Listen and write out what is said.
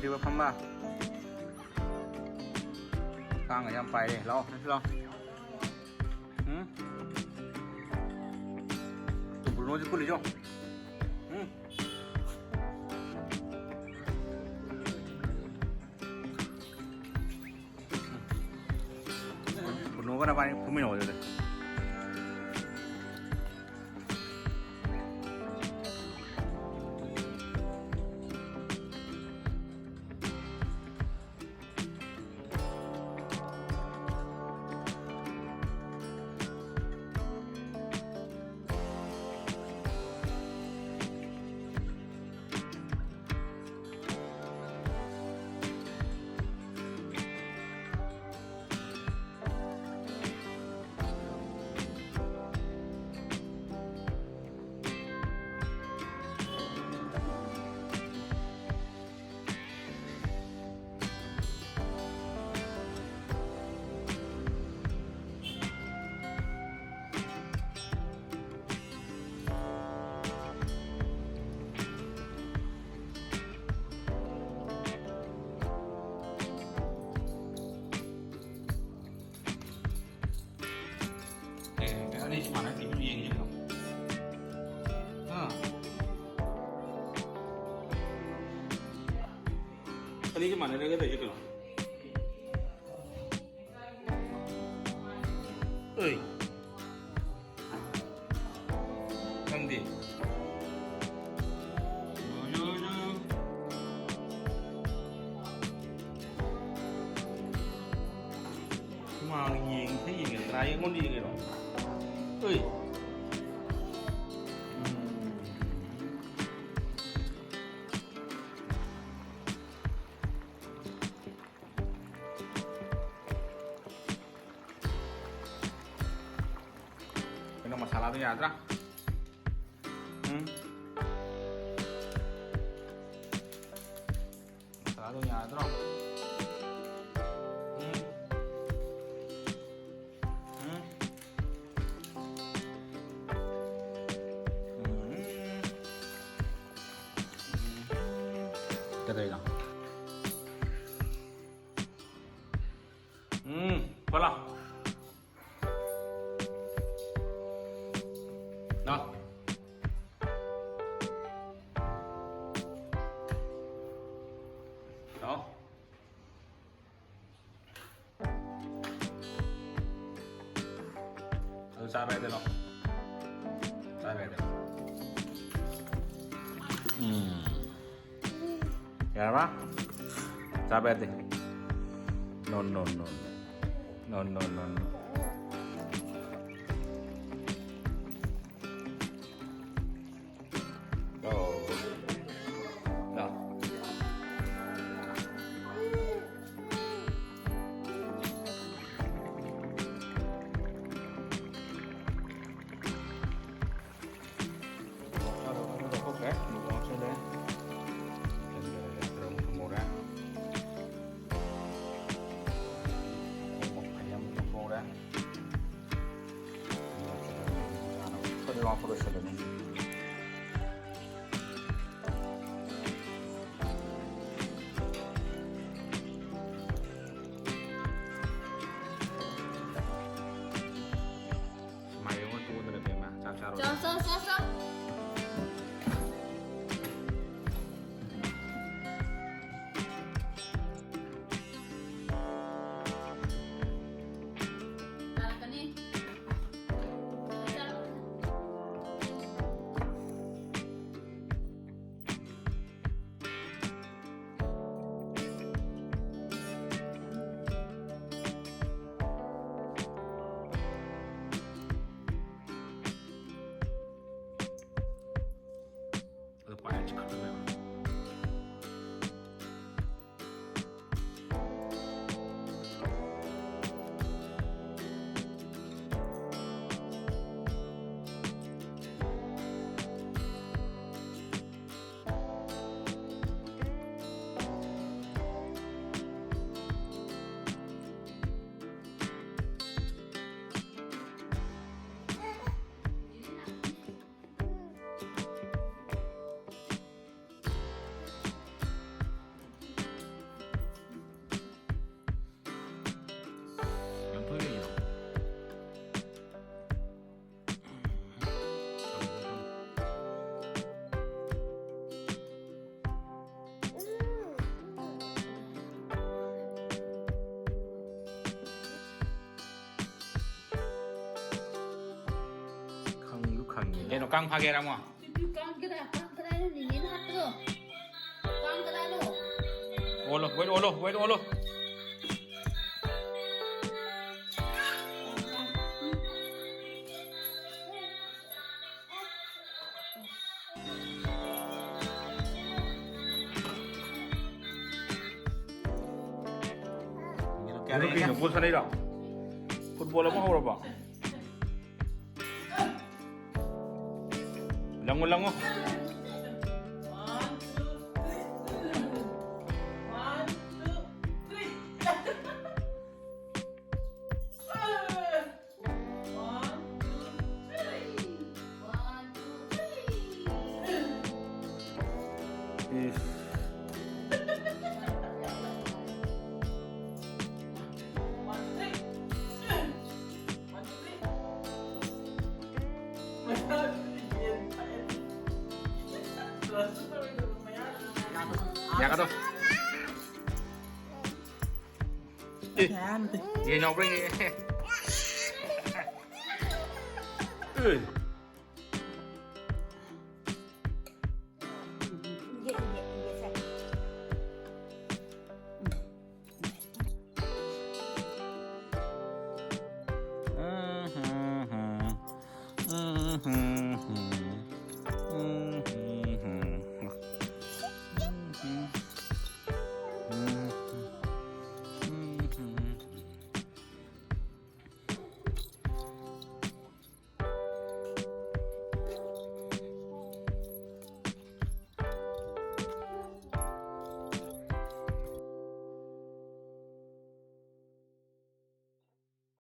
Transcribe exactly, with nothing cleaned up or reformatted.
ꯁꯤꯕ ꯐꯝꯕ꯫ ꯀꯥꯡꯒ ꯌꯥꯝ ꯄꯥꯏꯔꯦ꯫ ꯂꯥꯛꯑꯣ, ꯅꯪꯁꯨ ꯂꯥꯛꯑꯣ꯫ ꯎꯝ? ꯕ꯭ꯔꯨꯅꯣꯁꯦ ꯀꯨꯜꯂꯤꯁꯦ ꯌꯦꯡꯉꯣ꯫ ꯎꯝ? ꯕ꯭ꯔꯨꯅꯣꯒ ꯅꯕꯥꯅꯤ ꯐꯝꯃꯤꯟꯅꯧ ꯑꯗꯨꯗꯤ꯫ ꯑꯦ, ꯑꯅꯤꯁꯤ ꯃꯥꯟꯅꯗꯦ, ꯌꯦꯡꯁꯤꯔꯣ? ꯑꯥ꯫ ꯑꯅꯤꯁꯤ ꯃꯥꯟꯅꯔꯒ ꯇꯧꯁꯤ ꯀꯩꯅꯣ? ꯑꯣꯏ꯫ ꯅꯪꯗꯤ? ꯍꯨꯃꯥꯡ ꯌꯦꯡ-, ꯏꯁꯩ ꯌꯦꯡꯒꯗ꯭ꯔꯥ? ꯑꯩꯉꯣꯟꯗ ꯌꯦꯡꯉꯤꯔꯣ? ꯑꯣꯏ꯫ ꯎꯝ꯫ ꯀꯩꯅꯣ, ꯃꯁꯥꯂꯥꯗꯣ ꯌꯥꯗ꯭ꯔꯥ? ꯎꯝ? ꯃꯁꯥꯂꯥꯗꯣ ꯌꯥꯗ꯭ꯔꯣ? ꯎꯝ? ꯎꯝ? ꯎꯝ? ꯎꯝ? ꯀꯩꯗꯧꯔꯤꯅꯣ? ꯂꯥꯎ꯫ ꯂꯥꯎ꯫ ꯑꯗꯨ ꯆꯥꯕ ꯌꯥꯗꯦ, ꯂꯥꯎ꯫ ꯆꯥꯕ ꯌꯥꯗꯦ꯫ ꯎꯝ꯫ ꯌꯥꯔꯕ? ꯆꯥꯕ ꯌꯥꯗꯦ꯫ No, no, no, no. No, no, no, no. Oh. No. ꯂꯧꯊꯣꯛꯈ꯭ꯔꯦ, ꯑꯃꯨꯛ ꯂꯧꯊꯣꯛꯆꯜꯂꯦ꯫ ꯊꯝꯍꯧꯔꯦ꯫ ꯐꯗꯤ ꯂꯥꯎ ꯐꯒꯠꯁꯜꯂꯅꯤ꯫ ꯃꯥꯏꯔꯦꯟ ꯑꯣꯟ ꯇꯣꯛꯑꯗꯅ ꯕꯦꯝꯃ, ꯆꯥꯛ ꯆꯥꯔꯣ꯫ ꯆꯥꯎ, ꯆꯥꯎ, ꯆꯥꯎ, ꯆꯥꯎ꯫ ꯇꯥꯔꯛꯀꯅꯤ꯫ ꯆꯥꯔꯣ꯫ ꯀꯩꯅꯣ, ꯀꯥꯡ ꯐꯥꯒꯦ ꯍꯥꯏꯔ ꯑꯃꯣ? ꯀꯥꯡ ꯀꯗꯥꯏ, ꯀꯥꯡ ꯀꯗꯥꯏꯅꯣ ꯅꯦꯅꯦꯅ ꯍꯥꯠꯄꯗꯣ? ꯀꯥꯡ ꯀꯗꯥꯏꯅꯣ? ꯑꯣꯜꯂꯣ, ꯋꯦꯠ ꯑꯣꯜꯂꯣ, ꯋꯦꯠ ꯑꯣꯜꯂꯣ꯫ ꯀꯩꯅꯣ, ꯀꯩꯅꯣ, ꯕꯣꯜ ꯁꯥꯟꯅꯩꯔꯣ? ꯐꯨꯠꯕꯣꯜ ꯑꯃ ꯍꯧꯔꯕꯣ? ꯂꯪꯉꯣ, ꯂꯪꯉꯣ꯫ ꯏꯁ꯫ ꯌꯥꯒꯗ꯭ꯔꯣ? ꯑꯦ, ꯌꯦꯟ ꯌꯥꯎꯕ꯭ꯔꯥ ꯌꯦꯡꯒꯦ꯫ ꯑꯦ꯫